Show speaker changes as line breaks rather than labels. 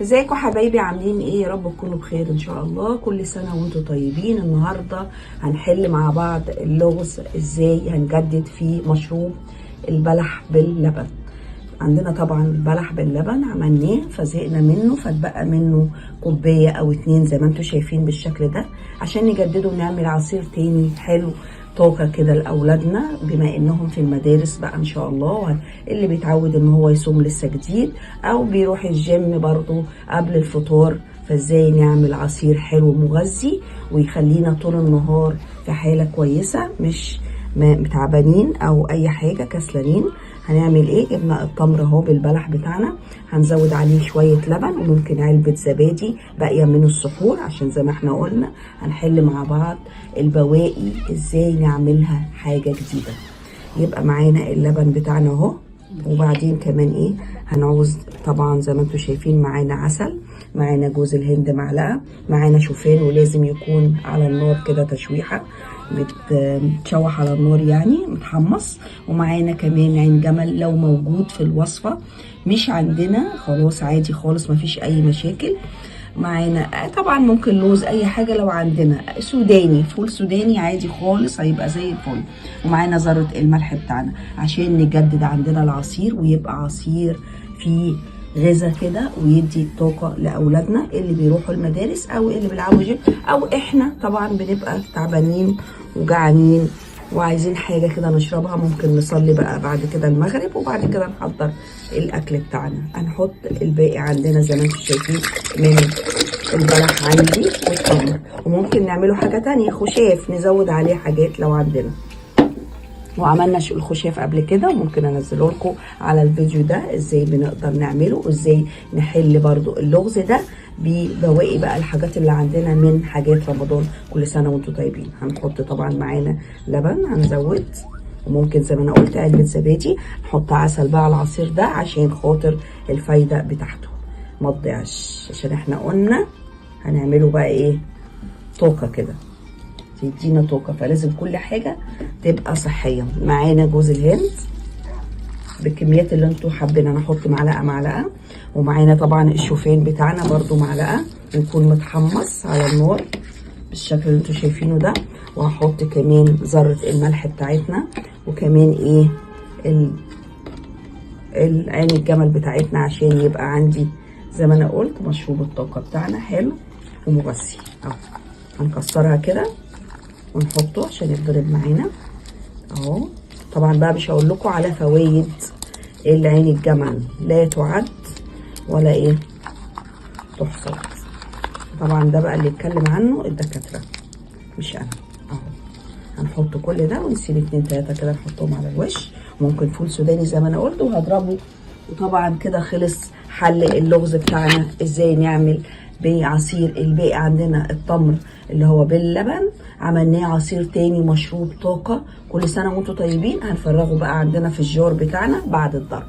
ازيكم حبايبي؟ عاملين ايه؟ يا رب تكونوا بخير ان شاء الله. كل سنة وانتم طيبين. النهاردة هنحل مع بعض اللغز ازاي هنجدد فيه مشروب البلح باللبن. عندنا طبعا البلح باللبن عملناه فزهقنا منه، فاتبقى منه كوباية او اتنين زي ما انتم شايفين بالشكل ده، عشان نجدده ونعمل عصير تاني حلو طاقة كده لأولادنا، بما انهم في المدارس بقى ان شاء الله. اللي بيتعود ان هو يصوم لسه جديد او بيروح الجيم برضو قبل الفطار، فازاي نعمل عصير حلو مغذي ويخلينا طول النهار في حالة كويسة، مش متعبانين او اي حاجة كسلانين. هنعمل ايه؟ جبنا التمر اهو بالبلح بتاعنا، هنزود عليه شوية لبن وممكن علبة زبادي باقية من السحور، عشان زي ما احنا قلنا هنحل مع بعض البواقي ازاي نعملها حاجة جديدة. يبقى معانا اللبن بتاعنا اهو، وبعدين كمان ايه هنعوز طبعا زي ما انتم شايفين معانا عسل، معانا جوز الهند معلقة، معانا شوفان، ولازم يكون على النار كده تشويحة، متشوح على النار يعني متحمص. ومعانا كمان عين جمل لو موجود في الوصفة، مش عندنا خلاص عادي خالص مفيش اي مشاكل. معانا طبعا ممكن لوز، اي حاجة لو عندنا، سوداني، فول سوداني عادي خالص هيبقى زي الفل. ومعانا ذرة الملح بتاعنا عشان نجدد عندنا العصير ويبقى عصير فيه غذاء كده ويدي طاقة لأولادنا اللي بيروحوا المدارس أو اللي بيلعبوا جيم، أو إحنا طبعا بنبقى تعبانين وجعانين وعايزين حاجة كده نشربها. ممكن نصلي بقى بعد كده المغرب وبعد كده نحضر الأكل بتاعنا. هنحط الباقي عندنا زي ما انتم شايفين من البلح عندي والتمر، وممكن نعمله حاجة تانية خشاف، نزود عليه حاجات لو عندنا. وعملنا الخشاف قبل كده، وممكن انزله لكم على الفيديو ده ازاي بنقدر نعمله وازاي نحل برضو اللغز ده ببواقي بقى الحاجات اللي عندنا من حاجات رمضان. كل سنة وانتم طيبين. هنحط طبعا معانا لبن، هنزود، وممكن زي ما انا قلت علبة زبادي، نحط عسل بقى على العصير ده عشان خاطر الفايدة بتاعته ما تضيعش، عشان احنا قلنا هنعمله بقى ايه طاقة كده تدينا طاقة، فلازم كل حاجة تبقى صحية. معانا جوز الهند بالكميات اللي انتوا حابين، انا احط معلقة معلقة. ومعانا طبعا الشوفان بتاعنا برضو معلقة، يكون متحمص على النار بالشكل اللي انتوا شايفينه ده. وهحط كمان ذرة الملح بتاعتنا، وكمان ايه العين الجمل بتاعتنا، عشان يبقى عندي زي ما انا قلت مشروب الطاقة بتاعنا حلو ومغذي اهو. هنكسرها كده ونحطه عشان يتضرب معانا اهو. طبعا بقى مش هقول لكم على فوائد العين الجمل، لا تعد ولا ايه تحصد. طبعا ده بقى اللي يتكلم عنه الدكاترة مش انا اهو. هنحط كل ده ونسيب 2 3 كده نحطهم على الوش. ممكن فول سوداني زي ما انا قلت، وهضربه. وطبعا كده خلص حل اللغز بتاعنا ازاي نعمل بعصير الباقي عندنا التمر اللي هو باللبن، عملناه عصير تاني مشروب طاقة. كل سنة وانتم طيبين. هنفرغه بقى عندنا في الجار بتاعنا بعد الضرب.